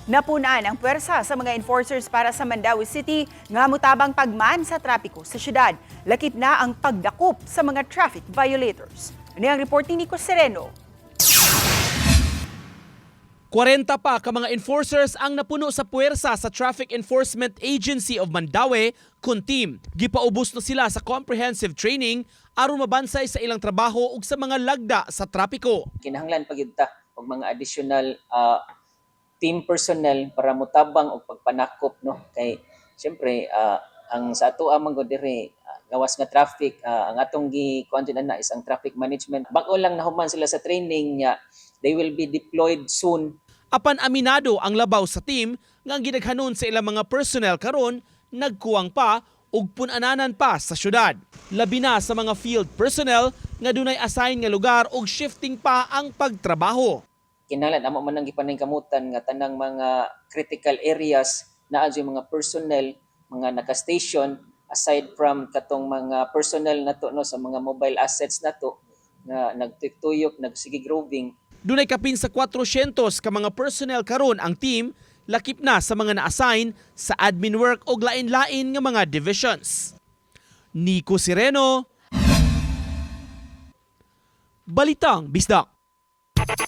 Napunan ang puwersa sa mga enforcers para sa Mandaue City nga mutabang pagman sa trapiko sa syudad. Lakip na ang pagdakop sa mga traffic violators. Ano ang report ni Nico Sereno? 40 pa ka mga enforcers ang napuno sa puwersa sa Traffic Enforcement Agency of Mandaue, Kuntim. Gipaubos na sila sa comprehensive training aron mabansay sa ilang trabaho ug sa mga lagda sa trapiko. Kinahanglan pa gyud ta og mga additional team personnel para motabang og pagpanakop, no, kay syempre ang sa ato man gud diri, gawas nga traffic, ang atong gi kuan jud ana is ang traffic management. Bag-o lang nahuman sila sa training nya, they will be deployed soon. Apan aminado ang labaw sa team nga ang gidaghanon sa ilang mga personnel karon nagkuwang pa ug pun-ananan pa sa syudad. Labi na sa mga field personnel nga dunay assign nga lugar ug shifting pa ang pagtrabaho. Kinahanglan amo man ang gipaningkamutan nga tanang mga critical areas naa jud mga personnel, mga naka-station, aside from katong mga personnel nato, no, sa mga mobile assets nato nga nagtuyok, nagsigig roving. Dunay kapin sa 400 ka mga personnel karon ang team, lakip na sa mga na-assign sa admin work o lain-lain nga mga divisions. Nico Sireno, Balitang Bisdak.